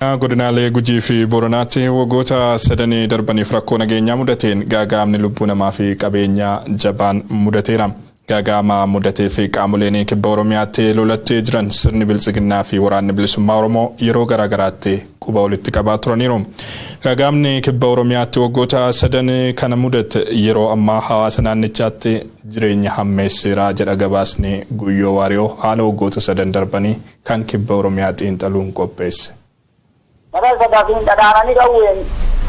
Godinaalee Gujii fi Booranaatti waggoota sadanii darbaniif rakkoo nageenyaa mudateen gaaga'amni lubbuu namaa fi qabeenyaa jabaan mudateera. Gaaga'ama mudatee fi qaamoleen kibba Oromiyaatti lolattee jiran sirni biltsiginnaa fi waraanni bilisummaa Oromoo yeroo garaagaraatti quba walitti qabaa turaniiru. Gaaga'amni kibba Oromiyaatti waggoota sadan kana mudate yeroo ammaa hawaasa naannichaatti jireenya hammeesseera jedha gabaasni Guyyoo Waariyoo haala waggoota sadan darbanii kan kibba Oromiyaa xiinxaluun qopheesse. Maqaa sadaatiin dhadhaananii qawween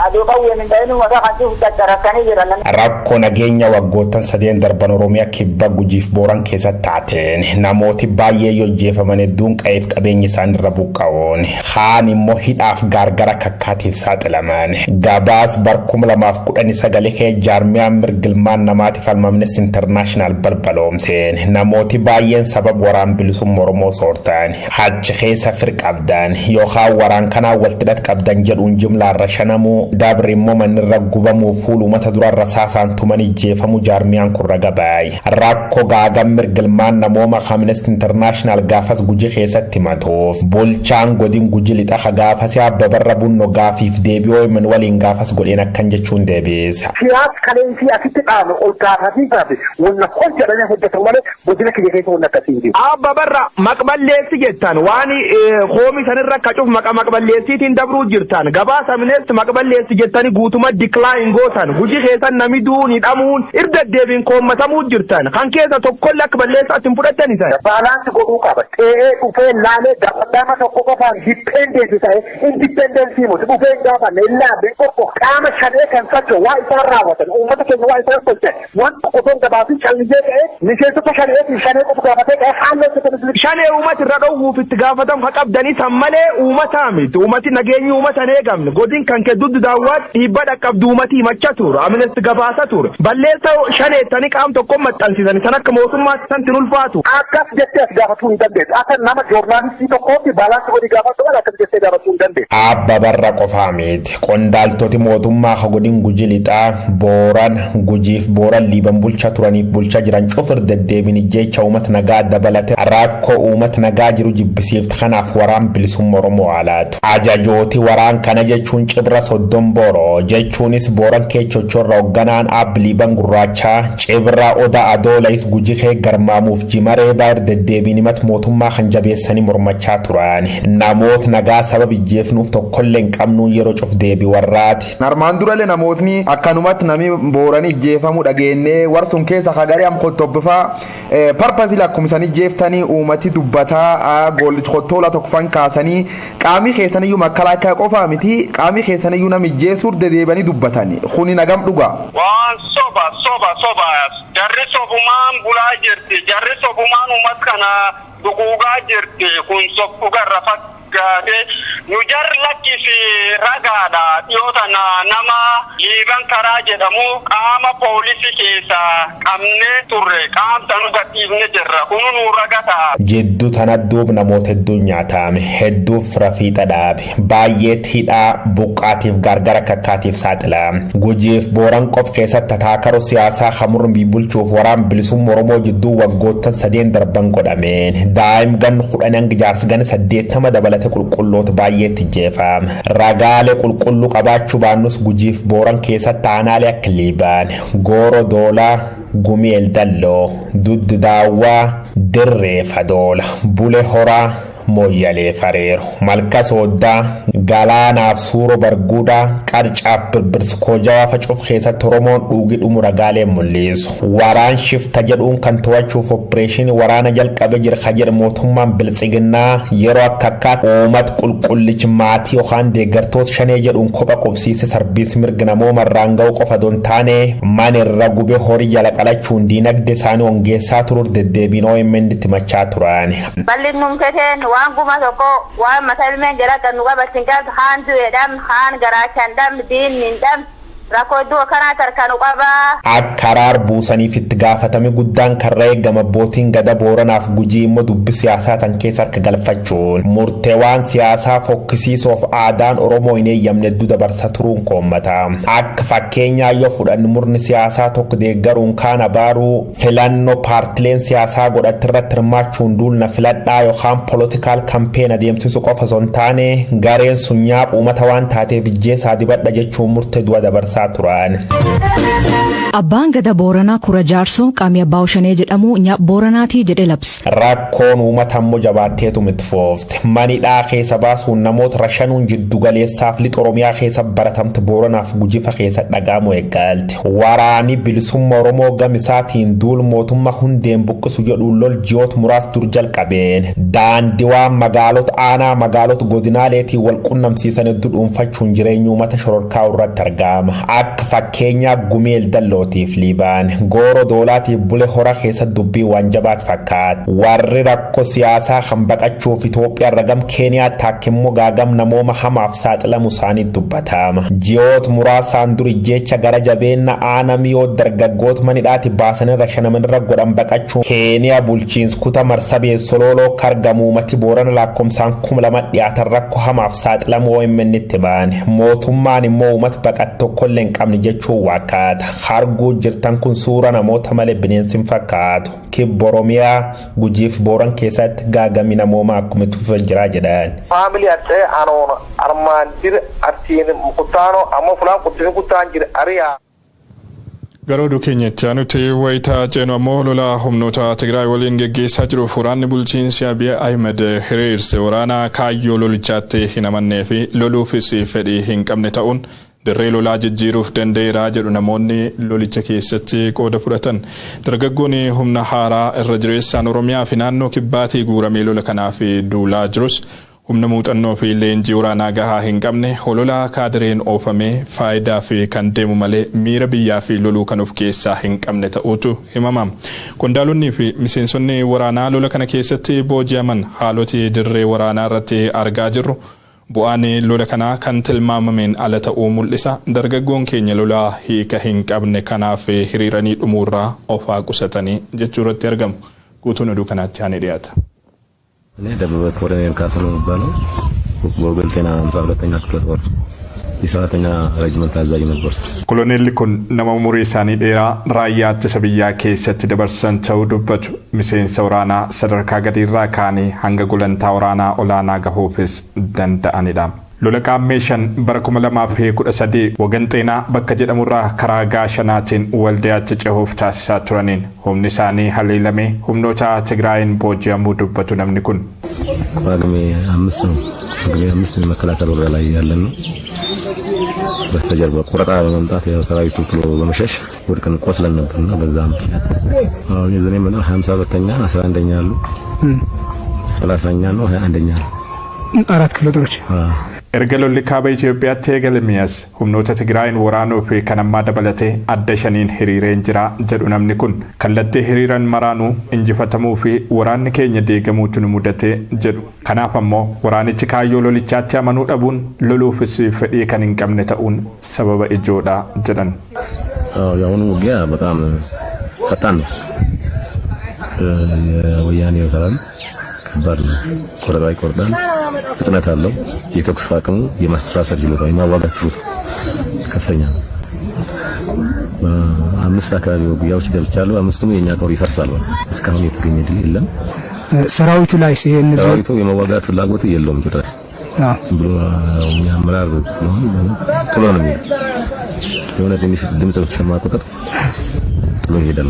aduu qawween hin dha'in maqaa kan cufu caccarattanii jiran. Rakkoo nageenya waggoottan sadeen darban Oromiyaa kibba Gujiif Booran keessatti taateen namooti baay'ee yoo ajjeefaman, hedduun qa'eef qabeenya isaanirra buqqa'uun, kaan immoo hidhaaf gaargara kakkaatiif saaxilaman. Gabaas bar 2019 kee jaarmiyaan mirgilmaan namaatiif Amnesty International balbaloomseen namooti baay'een sabab waraan bilisummaa Oromoo soortan, achi keessa fir qabdan yookaan waraan kanaa waltidhat qabdan jedhuun jimlaarra shanamuu, dabri immoo mannirra gubamuu, fuulumata durarra saasaan tuman ijjeefamu jaarmiyaan kun raga baay. Rakkoo gaagan mirgilmaan namooma Amnesty International gaafas Guji keessatti himatuuf bulchaan godin Guji lixa gaafas Abbabarra Bunno gaafiif deebii OMN waliin gaafas godheen akkan jechuun deebisa. Siyaas kaleensi asitti dhaame ol gaafatiisaaf wanna hojjedhanii hojjetan malee godina kiyya keessa wanna akkasii hin jiru. Abba barra maqballeessi jettan waan koomi sanirra kacuuf maqa maqballeessiitiin dabruu jirtan, gabaasa Amnesty maqballeessi jettani guutuma decline gootan. Guji keessan nami duun hidhamuun irra deebiin koommatamuu jirtan kan keessa tokkollee akka balleessaatti hin fudhattan isan. Balance godhuu qaba. Xe'ee dhufee laalee nama tokko qofaan dependent ta'e, independence miti, dhufee hin gaafanne, hin laalle tokko qaama shanee kan socho'u waa isaan raawwatan, uummata keenya waa isaan tolchan, waan tokko osoo hin gabaasin callisee ta'e miseensota shanee fi shanee qofa gaafatee ta'e haala hojjetan. Shanee uummata irra dhowwuuf itti gaafatamu ha qabdanii san malee uummataa miti. Uummati nageenyi uummata hin eegamne. Godin kan kee duddu daawwaat dhiibba dhaqqabdu uummati himachaa ture. Amnesty gabaasa ture. Balleessa shaneettanii qaam tokko maxxansiisanii san akka mootummaatti santi ulfaatu. Akkas jettee as gaafachuu hin dandeessu. Akka nama journalist tokkootti balance godhii gaafachuu malee akkas jettee gaafachuu hin dandeessu. Abba barra qofaa miti. Qondaaltoti mootummaa godin Guji lixaa, Booran, Gujiif Booran Liiban bulchaa turaniif bulchaa jiran cufir deddeebiin ijjeecha uummata nagaa dabalate rakkoo uummata nagaa jiru jibbisiifti kanaaf waraan bilisummaa Oromoo alaatu. Ajajooti waraan kana jechuun Cibra Soddon Booroo jechuunis Booran keechochorra hoogganaan Ab Liiban Gurraachaa, Cibra Oda Adoolais Guji kee garmaamuuf jimaree baay'ee deddeebiin himat mootummaa kan jabeessanii mormachaa turan. Namoota nagaa sababa ijjeefnuuf tokkollee hin qabnuun yeroo cuf deebii warraati. Armaan durallee namootni akkanumatti nami booranii ijjeefamuu dhageenyee warsun keessa hagarii am kottobbifaa purposely akkuma isaan ijjeeftanii uummati dubbataa goolli kottoola tokkofan kaasanii qaamii keessaniyyuu makalaakaa qofaa miti, qaamii keessaniyyuu nam ijjeesuuf dedeebanii dubbatani, kuni nagam dhugaa. Waan soba, soba, soba, jarri sobumaan bulaa jirti, jarri sobumaan uummata kana duguugaa jirti. Kun sobdugarra faggaate nu jarri lakkisi ragaadha. Dhiyoo tana nama Liiban Karaa jedhamu qaama poolisii keessa qabnee turre, qaamsa nu gadhiifne jirra, kunu nu ragata. Jidduu tana duub namoota hedduun nyaatame, hedduuf rafiixa dhaabe, baay'eetti hidhaa buqqaatiif gargara kakkaatiif saaxila. Gujiif Booran qof keessatti taakaroo siyaasaa hamurmii bulchuuf waraan bilisummaa Oromoo jidduu waggoottan sadeen darban godhameen daa'im gan 10 hanga jaarsa gan 80 dabalate qulqulloota baay'eetti jeefama. Ragaalee qulqulluu qabaachuu baannus Gujiif Booran keessatti aanaalee akka Liibaan, Gooro Doolaa, Gumii Eldalloo, Duddu Daawwaa, Dirree Fadoola, Bule Horaa, Mooyyalee Fareeru, Malka Sooddaa, Galaanaaf Suuroo Barguudaa, Qarcaaf Birbirsi Koojawaa facuuf keessatti Oromoon dhuugii dhumu ragaalee mul'isu. Waraan shifta jedhuun kan to'achuuf operation waraana jalqabe jira ka jedhe mootummaan biltsiginnaa yeroo akka akkaatti uummata qulqullichi maatii yookaan deeggartoota shanee jedhuun kopha qubsiise sarbiis mirga namooma irraan ga'u qofa don taane mana irra gubee horii jala qalachuun diinagdee isaanii hongeessaa turuuf deddeebiin OMN itti machaa turan. Bal'innumteteen waan guma tokko waan mata ilmeen jala gannu qabatin qabdu, haan du'e dhabn, haan garaachan dhabn, diinni hin dhabn, rakkoo iddoo akkanaa tarkanu qabaa. Akka araar buusaniif itti gaafatame guddaan karra eegama abbootiin gada Booranaaf Gujii immoo dubbi siyaasaa tan keessa harka galfachuun murtee waan siyaasaa fokkisiisuuf aadaan Oromoo hin eeyyamne hedduu dabarsa turuun koommata. Akka Fakkeenyaa yoo fudhannu, murni siyaasaa tokko deeggaruun kaan abaaruu, filannoo paartileen siyaasaa godhatti irratti hirmaachuun duulna filadhaa yookaan political campaign adeemsisu qofa osoo hin taane, gareen sun nyaapha uummata waan taateef ijjeesaa dibadha jechuun murtee du'a dabarsaa turan. Abbaan Gada Booranaa Kura Jaarsoo qaamii Abbaa Shanee jedhamu nyaap Booranaatii jedhe labse. Rakkoon uummata ammoo jabaatteetu itti foofte. Manidhaa keessa baasuun namoota rashanuun jiddu galeessaaf lixa Oromiyaa keessa baratamte Booranaaf Gujifa keessa dhagaamu eegalte. Waraani bilisummaa Oromoo gamisaatiin duul mootummaa hundeen buqqisu jedhuun lol ji'oota muraas dur jalqabeen daandiiwwan magaalota aanaa, magaalota godinaaleetiin wal qunnamsiisan hedduu dhuunfachuun jireenya uummata shororkaa irratti argama. Akka fakkeenyaa Gumeel Dallootiif Liibaan, Gooroo Doolaatiif Bule Hora keessa dubbii waan jabaat fakkaata. Warri rakkoo siyaasaa kan baqachuuf Itoophiyaa irra gam Keeniyaatti akka immoo gaagam namooma hamaaf saaxilamu isaanii dubbatama. Ji'oota muraasaan duri jecha gara jabeenya aanaa Miyoo dargaggoota manidhaati baasanirra shanamanirra godhan baqachuun Keeniyaa bulchiinsa kutaa Marsabee Sololoo kargamu uummati Boorana lakkoomsaan 2000 dhiyaatan rakkoo hamaaf saaxilamuu OMN itti ba'an. Mootummaan immoo uummata baqate tokkollee hin qabne jechuun wakkaata. Harguu jirtan kun suura namoota malee bineensi hin fakkaatu. Kibba Oromiyaa Gujiif Booran keessatti gaagami namoomaa akkuma itti fufan jiraa jedhan. Faamilii adda anoon armaan jira artiin kutaanoo ammoo fulaan kuttisi kutaan jira ariyaa. Gara oduu keenyatti aanutti wayitaa ceenu ammoo, lola humnoota Tigraay waliin geggeessaa jiruuf waraanni bulchiinsi Abiy Ahmed hiriirse waraana kaayyoo lolichaatti hin amannee fi loluufis fedhii hin qabne ta'uun dirree lolaa jijjiiruuf danda'eera jedhu namoonni lolicha keessatti qooda fudhatan. Dargaggoonni humna haaraa irra jireessaan Oromiyaa fi naannoo kibbaatii guuramee lola kanaaf duulaa jirus humna muuxannoo fi leenjii waraanaa gahaa hin qabne, holola kaadireen oofamee faayidaa fi kan deemu malee miira biyyaa fi loluu kan of keessaa hin qabne ta'uutu himama. Qondaalonni fi miseensonni waraanaa lola kana keessatti booji'aman haaloti dirree waraanaa irratti argaa jirru bu'aan lola kanaa kan tilmaamameen ala ta'uu mul'isa. Dargaggoon keenya lola hiika hin qabne kanaaf hiriiranii dhumuurraa of haa qusatanii jechuu irratti argamu. Guutuun oduu kanaatti aanee dhiyaata. እኔ ደበበ ኮሎኔል ካሱ ነው የሚባለው። በወገል ጤና 52ኛ ክፍለ ጦር የሰባተኛ ሬጅመንት አዛዥ ነበር። Koloneelli kun nama umurii isaanii dheeraa raayyaa ittisa biyyaa keessatti dabarsan ta'uu dubbatu. Miseensa waraanaa sadarkaa gadiirraa ka'anii hanga gulantaa waraanaa olaanaa gahuufis danda'anidha. Lola Qaammee 5 bara 2013 Wagan Xeenaa bakka jedhamurraa karaa Gaashanaatiin Waldiyaatti cehuuf taasisaa turaniin humni isaanii haleelamee humnoota Tigraayin booji'amuu dubbatu namni kun. ጳጉሜ 5 ነው። ጳጉሜ 5 የመከላከል ወረዳ ላይ ያለን ነው። በስተጀርባ ቆረጣ በመምጣት ያው ሰራዊቱ ጥሎ በመሸሽ ወድቀን ቆስለን ነበርና በዛ ምክንያት አሁን የዘኔ ምነው 52ኛ 11ኛ አሉ፣ 30ኛ ነው፣ 21ኛ ነው። አራት ክፍለ ጦሮች። Erga lolli kaaba Itoophiyaatti eegalame as humnoota Tigraayin waraanuu fi kan ammaa dabalatee adda shaniin hiriireen jira jedhu namni kun. Kallattii hiriiran maraanuu injifatamuu fi waraanni keenya deegamuutu nu mudate jedhu. Kanaaf ammoo waraanichi kaayyoo lolichaatti amanuu dhabuun loluufis fedhii kan hin qabne ta'uun sababa ijoodha jedhan. አዎ የአሁኑ ውጊያ በጣም ፈጣን ነው። የወያኔ ሰራዊት ከባድ ነው። ቆረጣ ይቆርጣል፣ ፍጥነት አለው። የተኩስ አቅሙ፣ የማስተሳሰር ችሎታ፣ የማዋጋት ችሎታ ከፍተኛ ነው። አምስት አካባቢ ውጊያዎች ገብቻለሁ። አምስቱም የኛ ጦር ይፈርሳል። እስካሁን የተገኘ ድል የለም። ሰራዊቱ ላይ ይሄ እነዚህ ሰራዊቱ የመዋጋት ፍላጎት የለውም ጭራሽ ብሎ እኛ አመራር ስለሆነ ጥሎ ነው የሚሄደው። የሆነ ትንሽ ድምፅ በተሰማ ቁጥር ጥሎ ይሄዳል።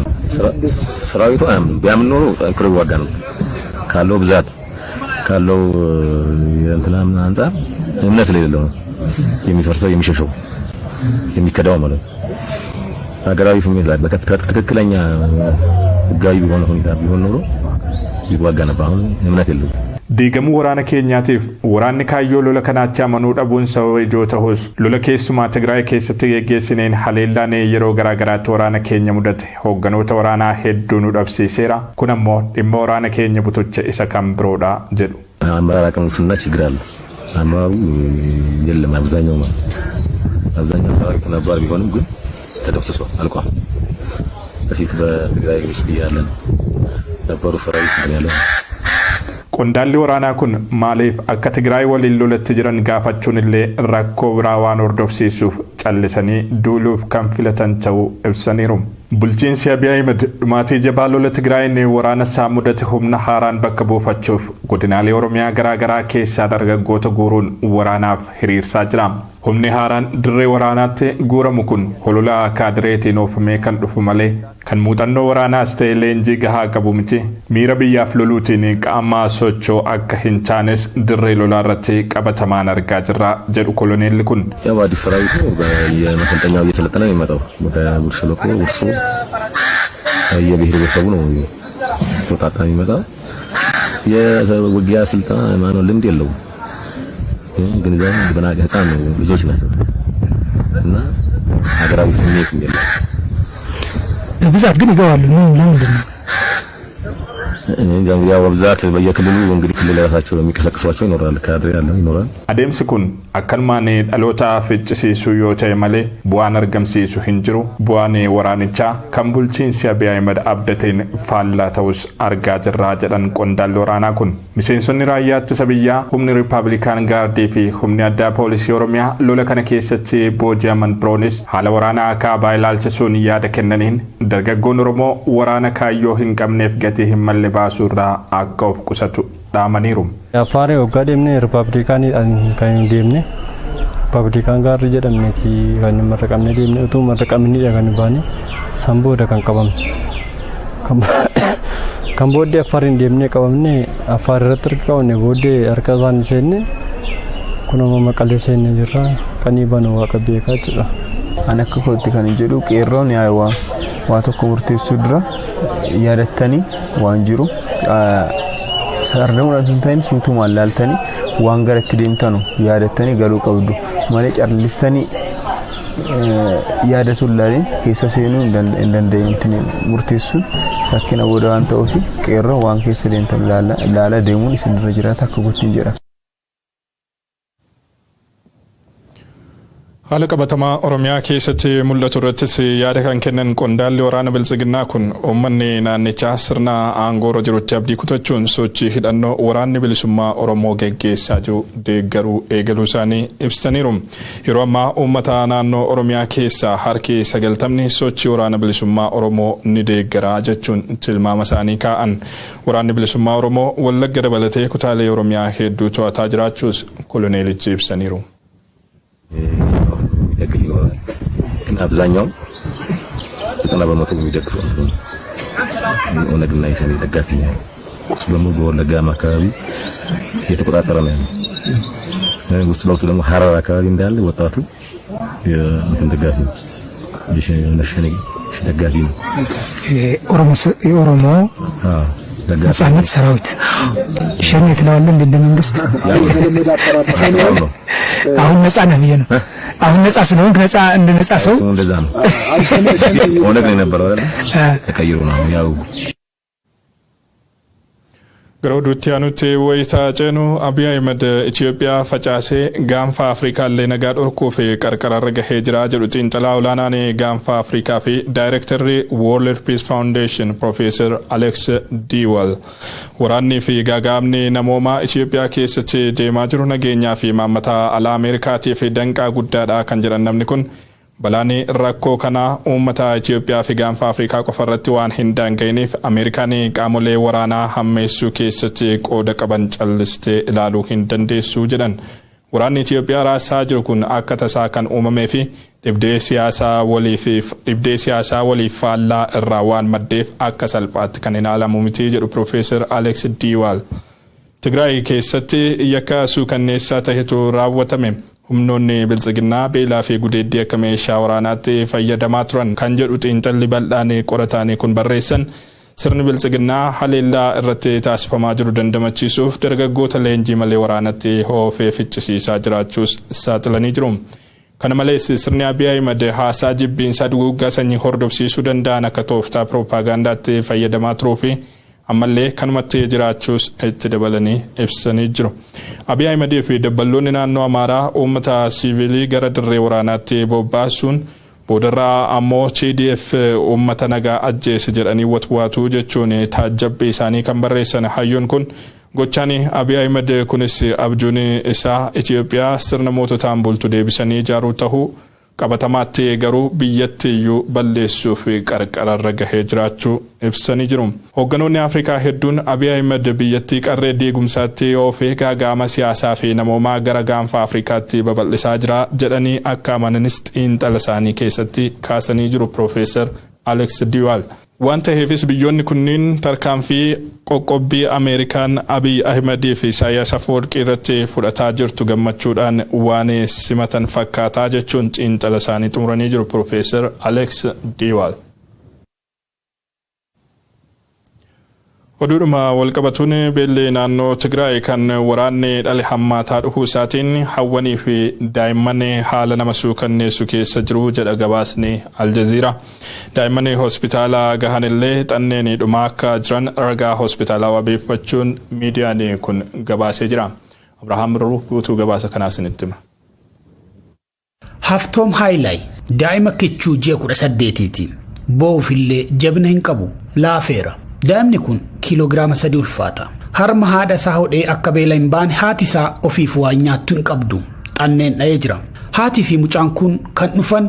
ሰራዊቱ አያምንም። ቢያምን ኖሮ ጠንክሮ ይዋጋ ነበር። ካለው ብዛት ካለው የእንትና አንጻር እምነት ስለሌለው ነው የሚፈርሰው፣ የሚሸሸው፣ የሚከዳው ማለት ነው። ሀገራዊ ስሜት ላይ በከፍታ ትክክለኛ ህጋዊ በሆነ ሁኔታ ቢሆን ኖሮ ይዋጋ ነበር። አሁን እምነት የለውም። Diigamuu waraana keenyaatiif waraanni kaayyoo lola kanaatti amanuu dhabuun sababa ijoo ta'us, lola keessumaa Tigraay keessatti geggeessineen haleellaan yeroo garaagaraatti waraana keenya mudate hoogganoota waraanaa hedduu nu dhabsiiseera. Kun ammoo dhimma waraana keenya butucha isa kan biroodha jedhu. አመራር አቅም ውስንና ችግር አለ። አመራሩ የለም። አብዛኛው ማለት አብዛኛው ሰራዊት ነባር ቢሆንም ግን ተደምስሷል፣ አልቋል። በፊት በትግራይ ውስጥ እያለን ነበሩ ሰራዊት ምን ያለው። Qondaalli waraanaa kun maaliif akka Tigraay waliin lolatti jiran gaafachuun illee rakkoo biraa waan hordofsiisuuf callisanii duuluuf kan filatan ta'uu ibsaniiru. Bulchiinsi Abiy Ahmed dhumaatii jabaa lola Tigraayin waraana isaa mudate humna haaraan bakka buufachuuf godinaalee Oromiyaa garaa garaa keessaa dargaggoota guuruun waraanaaf hiriirsaa jira. Humni haaraan dirree waraanaatti guuramu kun holola kaadireetiin oofamee kan dhufu malee kan muuxannoo waraanaas ta'e leenjii gahaa qabu miti. Miira biyyaaf loluutiin qaama socho'u akka hin taanes dirree lolaa irratti qabatamaan argaa jirra jedhu koloneelli kun. ያው አዲስ ሰራዊቱ የመሰልጠኛው እየሰለጠነ ነው የሚመጣው። ከብር ሸለቆ፣ ሁርሶ የብሔር ብሔረሰቡ ነው የተወጣጣ የሚመጣ። የውጊያ ስልጠና ማነው ልምድ የለውም። ግንዛቤ ገና ህፃን ነው፣ ልጆች ናቸው እና ሀገራዊ ስሜት የላቸውም። በብዛት ግን ይገባሉ። ምን ለምንድን ነው? እኔ እንጃ፣ እንግዲህ ያው በብዛት በየክልሉ እንግዲህ ክልል ራሳቸው የሚቀሰቅሷቸው ይኖራል፣ ካድሬ ያለው ይኖራል። Adeemsi kun akkanumaan dhaloota ficcisiisuu yoo ta'e malee bu'aan argamsiisu hin jiru. Bu'aan waraanichaa kan bulchiinsi Abiy Ahmed abdateen faallaa ta'us argaa jirraa jedhan qondaalli waraanaa kun. Miseensonni raayyaa ittisa biyyaa, humni Riippaabilikaan Gaardii fi humni addaa poolisii Oromiyaa lola kana keessatti booji'aman biroonis haala waraanaa kaabaa ilaalchisuun yaada kennaniin dargaggoon Oromoo waraana kaayyoo hin qabneef gatii hin malle baasuu irraa akka of qusatu dhaamaniiru. Affaar waggaa deemne Riippaabilikaaniidhaan kan deemne, Riippaabilikaan Gaardii jedhamneeti kan marraqamne deemne. Utuu marraqamnidha kan baane, san booda kan qabamne. Kan booddee Affaariin deemnee qabamne. Affaar irratti harka qabamne, booddee harka isaan seenne. Kunuma Maqalee seenne jirra, kan banu Waaqa beekaa jechuudha. Ani akka kootti kan jedhu, qeerroon waa tokko murteessuu dura yaadattanii waan jiru sardamuudhaan sun ta'inis mutumaan laaltanii waan gara itti deemtanu yaadattanii galuu qabdu malee callistanii yaadatu ilaalin keessa seenuu hin dandeenye murteessuun rakkina booda waan ta'uuf, qeerroo waan keessa deemtan laala deemuun isinirra jiraata akka kootti jedha. Haala qabatamaa Oromiyaa keessatti mul'atu irrattis yaada kan kennan qondaalli waraana Biltsiginnaa kun, uummanni naannichaa sirna aangoorra jirutti abdii kutachuun sochii hidhannoo waraanni bilisummaa Oromoo geggeessaa jiru deeggaruu eegaluu isaanii ibsaniiru. Yeroo ammaa uummata naannoo Oromiyaa keessaa harki 90ni sochii waraana bilisummaa Oromoo ni deeggaraa jechuun tilmaama isaanii kaa'an. Waraanni bilisummaa Oromoo Wallagga dabalatee kutaalee Oromiyaa hedduu to'ataa jiraachuus koloneelichi ibsaniiru. የሚደግፍ ይኖራል። ግን አብዛኛው 90% የሚደግፈው ኦነግና የሸኔ ደጋፊ ነው። እሱ ደግሞ በወለጋም አካባቢ እየተቆጣጠረ ነው ያለው። ውስጥ ለውስጥ ደግሞ ሀረር አካባቢ እንዳለ ወጣቱ የእንትን ደጋፊ ነው፣ የሸኔ ደጋፊ ነው። የኦሮሞ ነጻነት ሰራዊት ሸኔ ትለዋለህ እንደ መንግስት። አሁን ነጻ ነህ ብዬ ነው። አሁን ነጻ ስለሆንክ ነጻ እንደ ነጻ ሰው ስሙ እንደዛ ነው። ኦነግ ነው የነበረው አይደል? ተቀይሮ ነው ያው። Gara oduutti aanutti wayitaa ceenu, Abiy Ahmed Itoophiyaa facaasee gaanfa Afrikaa illee nagaa dhorkuu fi qarqararra gahee jira jedhu xiinxalaa olaanaan gaanfa Afrikaa fi daayirektarri World Peace Foundation Professor Alex de Waal. Waraannii fi gaagaamni namoomaa Itoophiyaa keessatti deemaa jiru nageenyaa fi imaammata alaa Ameerikaatiif danqaa guddaadha kan jedhan namni kun, balaan rakkoo kanaa uummata Itoophiyaa fi gaanfa Afrikaa qofa irratti waan hin daanga'iniif Ameerikaan qaamolee waraanaa hammeessuu keessatti qooda qaban callistee ilaaluu hin dandeessu jedhan. Waraanni Itoophiyaa raasaa jiru kun akka tasaa kan uumamee fi dhibdee siyaasaa waliif faallaa irraa waan maddeef akka salphaatti kan ilaalamu miti jedhu Profeesar Alex de Waal. Tigraay keessatti yakka suukanneessaa tahetu raawwatame. Humnoonni Biltsiginnaa beelaa fi gudeeddii akka meeshaa waraanaatti fayyadamaa turan kan jedhu xiinxalli bal'aan qorataanii kun barreessan, sirni Biltsiginnaa haleellaa irratti taasifamaa jiru dandamachiisuuf dargaggoota leenjii malee waraanatti hoofee ficcisiisaa jiraachuus saaxilanii jiru. Kana malees sirni Abiy Ahmed haasaa jibbiinsaa duguuggaa sanyii hordofsiisuu danda'an akka tooftaa piroopaagandaatti fayyadamaa turuu fi ammallee kanumatti jiraachuus itti dabalanii ibsanii jiru. Abiy Ahmedii fi dabballoonni naannoo Amaaraa uummata siivilii gara dirree waraanaatti bobbaasuun boodarraa ammoo TDF uummata nagaa ajjeese jedhanii watwaatuu jechuun taajjabbii isaanii kan barreessan hayyuun kun, Gochaan Abiy Ahmed kunis abjuun isaa Itoophiyaa sirna moototaan bultu deebisanii ijaaruu tahuu, qabatamaatti garuu biyyatti iyyuu balleessuuf qarqararra gahee jiraachuu ibsanii jiru. Hoogganoonni Afrikaa hedduun Abiy Ahmed biyyattii qarree diigumsaatti oofee gaaga'ama siyaasaa fi namoomaa gara gaanfa Afrikaatti babal'isaa jira jedhanii akka amananis xiinxala isaanii keessatti kaasanii jiru Piroofeesar Alex de Waal. Waan ta'eefis biyyoonni kunniin tarkaanfii qoqqobbii Ameerikaan Abiy Ahimedii fi Isaayyaas Afwerqii irratti fudhataa jirtu gammachuudhaan waan simatan fakkaataa jechuun xiinxala isaanii xumuranii jiru Piroofeesar Alex de Waal. Oduudhuma walqabatuun, beelli naannoo Tigraay kan waraanni dhale hammaataa dhufuu isaatiin hawwanii fi daa'imman haala nama suukanneessu keessa jiru jedha gabaasni Aljaziiraa. Daa'imman hospitaala gahan illee xanneen dhumaa akka jiran ragaa hospitaalaa wabeeffachuun miidiyaan kun gabaasee jira. Abrahaam Birruu guutuu gabaasa kanaa isinitti hima. Haftoom Haayilaay daa'ima kichuu ji'a 18ti. Boo'uufillee jabina hin qabu. Laafeera. Daa'imni kun kiiloogiraama 3 ulfaata. Harma haadha isaa hodhee akka beela hin baane haati isaa ofiif waan nyaattu hin qabdu. Xanneen dha'ee jira. Haatii fi mucaan kun kan dhufan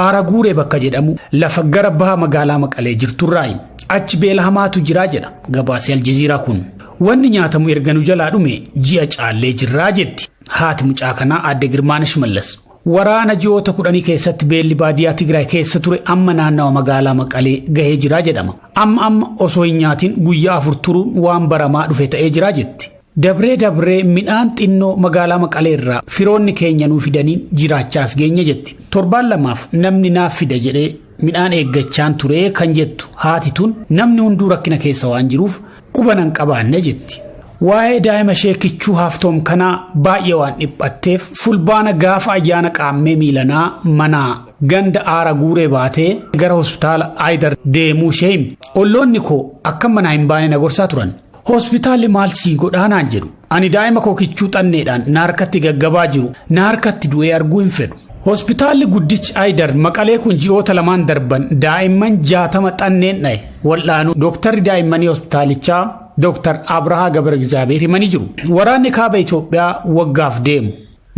Aara Guuree bakka jedhamu lafa gara baha magaalaa Maqalee jirturraayi. Achi beela hamaatu jiraa jedha gabaasii Aljaziiraa kun. Wanni nyaatamu erga nu jalaa dhume ji'a caallee jirraa jetti haati mucaa kanaa aadde Girmaanash Mallas. Waraana ji'oota 10 keessatti beelli baadiyyaa Tigraay keessa ture amma naannawa magaalaa Maqalee gahee jira jedhama. Amma amma osoo hin nyaatin guyyaa 4 turuun waan baramaa dhufe ta'ee jira jetti. Dabree dabree midhaan xinnoo magaalaa Maqalee irraa firoonni keenya nuu fidaniin jiraachaa as geenye jetti. Torbaan lamaaf namni naaf fida jedhee midhaan eeggachaan ture kan jettu haati tun namni hunduu rakkina keessa waan jiruuf quba nan qabaanne jetti. Waa'ee daa'ima ishee kichuu Haaftoom kanaa baay'ee waan dhiphatteef Fulbaana gaafa ayyaana Qaammee miilanaa manaa ganda Aara Guuree baatee gara hospitaala Aayidar deemuu ishee himti. Olloonni koo akkan manaa hin baane na gorsaa turan. Hospitaalli maal sii godhaa naan jedhu. Ani daa'ima koo kichuu xanneedhaan na harkatti gaggabaa jiru na harkatti du'ee arguu hin fedhu. Hospitaalli guddichi Aayidar Maqalee kun ji'oota lamaan darban daa'imman 60 xanneen dhaye wal'aanuu dooktarri daa'immanii hospitaalichaa Dooktar Abrahaa Gabra Gizaabeer himanii jiru. Waraanni kaaba Itoophiyaa waggaaf deemu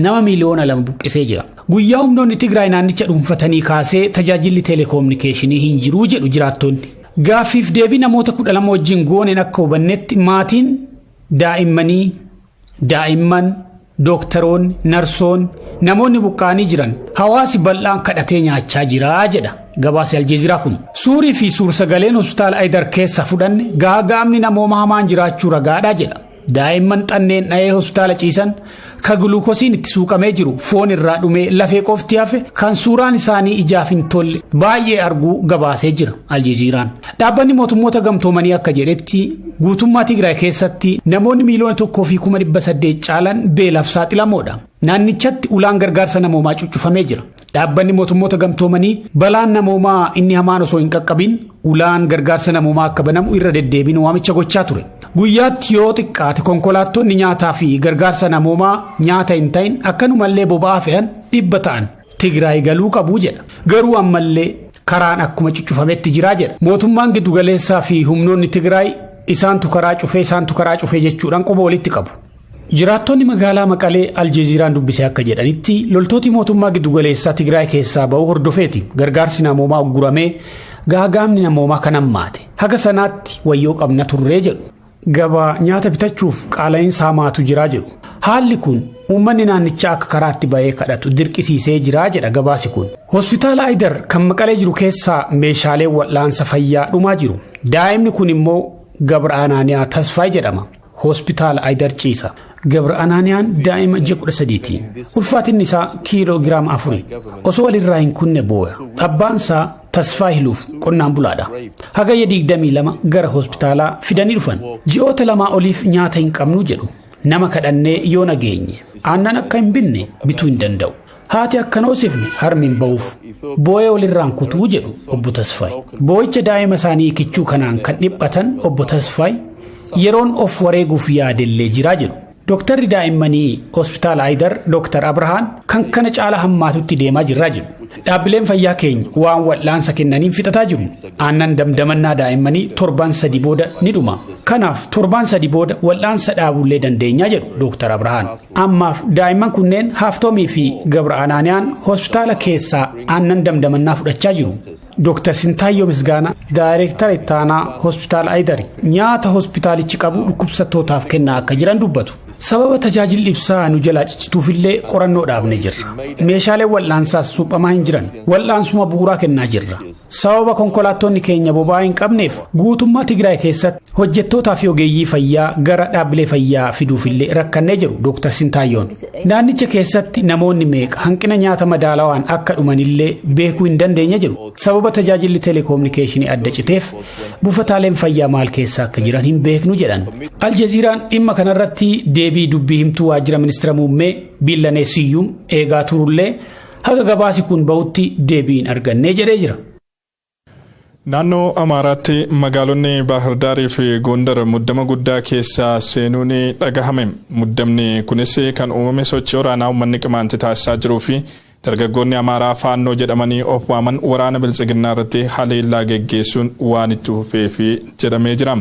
nama miiliyoona 2 buqqisee jira. Guyyaa humnoonni Tigraay naannicha dhuunfatanii kaasee tajaajilli teeleekoominikeeshinii hin jiru jedhu jiraattonni. Gaaffiif deebii namoota 12 wajjin gooneen akka hubannetti maatiin daa'immanii, daa'imman, dooktaroonni, narsoonni, namoonni buqqa'anii jiran hawaasi bal'aan kadhatee nyaachaa jira jedha gabaasi Aljeeziraa kun. Suurii fi suur-sagaleen hospitaala Ayidar keessa fudhanne gaaga'amni namooma hamaan jiraachuu ragaadha jedha. Daa'imman xanneen dha'ee hospitaala ciisan ka guluukosiin itti suuqamee jiru foon irraa dhumee lafee qofti hafe kan suuraan isaanii ijaaf hin tolle baay'ee arguu gabaasee jira Aljeeziiraan. Dhaabbanni mootummoota gamtoomanii akka jedhetti guutummaa Tigraay keessatti namoonni 1,800,000 caalan beelaaf saaxilamoodha. Naannichatti ulaan gargaarsa namoomaa cuccufamee jira. Dhaabbanni mootummoota gamtoomanii balaan namoomaa inni hamaan osoo hin qaqqabin ulaan gargaarsa namoomaa akka banamu irra deddeebiin waamicha gochaa ture. Guyyaatti yoo xiqqaate konkolaattonni nyaataa fi gargaarsa namoomaa nyaata hin ta'in akkanumallee boba'aa fe'an 100 ta'an Tigraay galuu qabu jedha. Garuu ammallee karaan akkuma cuccufametti jira jedha. Mootummaan giddugaleessaa fi humnoonni Tigraay isaantu karaa cufee isaantu karaa cufee jechuudhaan quba walitti qabu. Jiraattonni magaalaa Maqalee Aljeeziiraan dubbise akka jedhanitti loltooti mootummaa giddugaleessaa Tigraay keessaa ba'uu hordofeeti gargaarsi namoomaa ugguramee gaaga'amni namoomaa kan hammaate. Haga sanaatti wayyoo qabna turree jedhu. Gabaa nyaata bitachuuf qaala'iinsa hamaatu jiraa jedhu. Haalli kun uummanni naannichaa akka karaatti ba'ee kadhatu dirqisiisee jiraa jedha gabaasi kun. Hospitaala Ayidar kan Maqalee jiru keessaa meeshaaleen wal'aansa fayyaa dhumaa jiru. Daa'imni kun immoo Gabra Anaaniyaa Tasfaay jedhama. Hospitaala Ayidar ciisa. Gabra Anaaniyaan daa'ima ji'a 13ti. Ulfaatinni isaa kiiloo giraama 4. Osoo walirraa hin kunne booya. Abbaan isaa Tasfaa Hiluuf qonnaan bulaadha. Hagayya 22 gara hospitaalaa fidanii dhufan. Ji'oota lamaa oliif nyaata hin qabnu jedhu. Nama kadhannee yoo nageenye aannan akka hin binne bituu hin danda'u. Haati akka hin hoosifne harmi hin ba'uuf. Boo'ee walirraan kutuu jedhu obbo Tasfaay. Boo'icha daa'ima isaanii kichuu kanaan kan dhiphatan obbo Tasfaay yeroon of wareeguuf yaadellee jiraa jedhu. Dooktarri daa'immanii hospitaala Ayidar Dooktar Abrahaan Kan kana caala hammaatutti deemaa jirraa jedhu. Dhaabbileen fayyaa keenya waan wal'aansa kennaniin fixataa jiru. Aannan damdamannaa daa'immanii torban 3 booda ni dhuma. Kanaaf torban 3 booda wal'aansa dhaabullee dandeenyaa jedhu Dr. Abrahaan. Ammaaf daa'imman kunneen Haaftoomii fi Gabra Anaaniyaan hospitaala keessaa aannan damdamannaa fudhachaa jiru. Dr. Sintaayyoo Misgaanaa, Daayireektara ittaanaa hospitaala Ayidari, nyaata hospitaalichi qabu dhukkubsattootaaf kennaa akka jiran dubbatu. Sababa tajaajilli ibsaa nu jalaa ciccituufillee qorannoo dhaabne jirra. Meeshaaleen wal'aansaas suphamaa hin jiran. Wal'aansuma bu'uuraa kennaa jirra. Sababa konkolaattonni keenya boba'aa hin qabneef guutummaa Tigraay keessatti hojjettootaa fi ogeeyyii fayyaa gara dhaabbilee fayyaa fiduufillee rakkannee jiru Dr. Sintaayyoon. Naannicha keessatti namoonni meeqa hanqina nyaata madaalawaan akka dhumanillee beekuu hin dandeenye jiru. Sababa tajaajilli teleekoominikeeshinii adda citeef buufataaleen fayyaa maal keessa akka jiran hin beeknu jedhan. Aljaziiraan dhimma kanarratti deebii dubbii himtuu waajjira ministeera muummee Biillanee Siyyuum eegaa turullee haga gabaasi kun bahutti deebii hin argannee jedhee jira. Naannoo Amaaraatti magaalonni Baahirdaarii fi Gondar muddama guddaa keessa seenuun dhagahame. Muddamni kunis kan uumame sochii waraanaa uummanni Qimaanti taasisaa jiruu fi dargaggoonni Amaaraa Faannoo jedhamanii of waaman waraana Biltsiginnaa irratti haleellaa geggeessuun waan itti fufeefi jedhamee jira.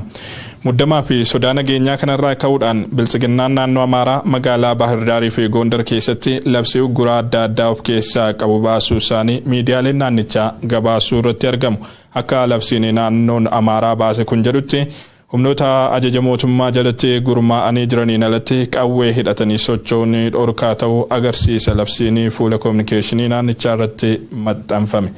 Muddamaa fi sodaa nageenyaa kanarraa ka'uudhaan Biltsiginnaan naannoo Amaaraa magaalaa Baahirdaarii fi Gondar keessatti labsii ugguraa adda addaa of keessaa qabu baasuu isaanii miidiyaaleen naannichaa gabaasuu irratti argamu. Akka labsiin naannoon Amaaraa baase kun jedhutti, humnoota ajaja mootummaa jalatti gurmaa'anii jiraniin alatti qawwee hidhatanii socho'uun dhorkaa ta'uu agarsiisa labsiin fuula kominikeeshinii naannichaa irratti maxxanfame.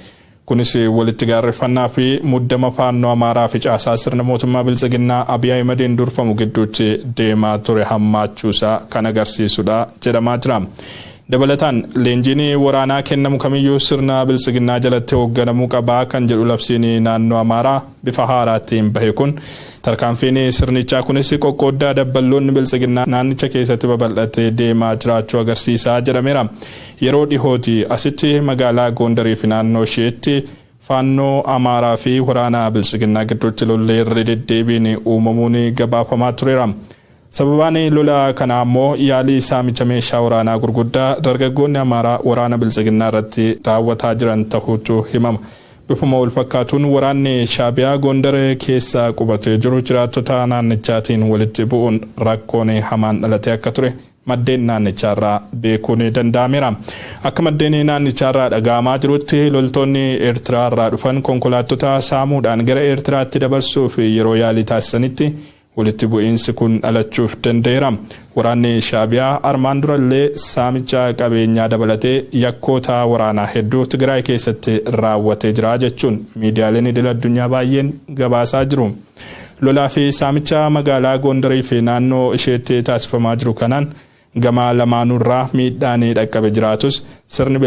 Kunis walitti gaarreffannaa fi muddama Faannoo Amaaraa fi caasaa sirna mootummaa Biltsiginnaa Abiy Ahimadiin durfamu gidduutti deemaa ture hammaachuusaa kan agarsiisudha jedhamaa jira. Dabalataan, leenjiin waraanaa kennamu kamiyyuu sirna Biltsiginnaa jalatti hoogganamuu qaba kan jedhu labsiin naannoo Amaaraa bifa haaraatiin bahe kun, tarkaanfiin sirnichaa kunis qoqqooddaa dabballoonni Biltsiginnaa naannicha keessatti babal'atee deemaa jiraachuu agarsiisa jedhameera. Yeroo dhihooti asitti magaalaa Gondarii fi naannoo isheetti Faannoo Amaaraa fi waraana Biltsiginnaa gidduutti lolli irra deddeebiin uumamuun gabaafamaa tureera. Sababaan lola kanaa ammoo yaalii saamicha meeshaa waraanaa gurguddaa dargaggoonni Amaaraa waraana Biltsiginnaa irratti raawwataa jiran tahuutu himama. Bifuma walfakkaatuun waraanni Shaabiyaa Gondar keessa qubatee jiru jiraattota naannichaatiin walitti bu'uun rakkoon hamaan dhalatee akka ture maddeen naannichaarraa beekuun danda'ameera. Akka maddeen naannichaarraa dhaga'amaa jirutti, loltoonni Eertiraarraa dhufan konkolaattota saamuudhaan gara Eertiraatti dabarsuuf yeroo yaalii taasisanitti walitti bu'iinsi kun dhalachuuf danda'eera. Waraanni Shaabiyaa armaan durallee saamicha qabeenyaa dabalatee yakkoota waraanaa hedduu Tigraay keessatti raawwatee jira jechuun miidiyaaleen idil addunyaa baay'een gabaasaa jiru. Lolaa fi saamicha magaalaa Gondarii fi naannoo isheetti taasifamaa jiru kanaan gama lamaanuurraa miidhaan dhaqqabe jiraatus sirni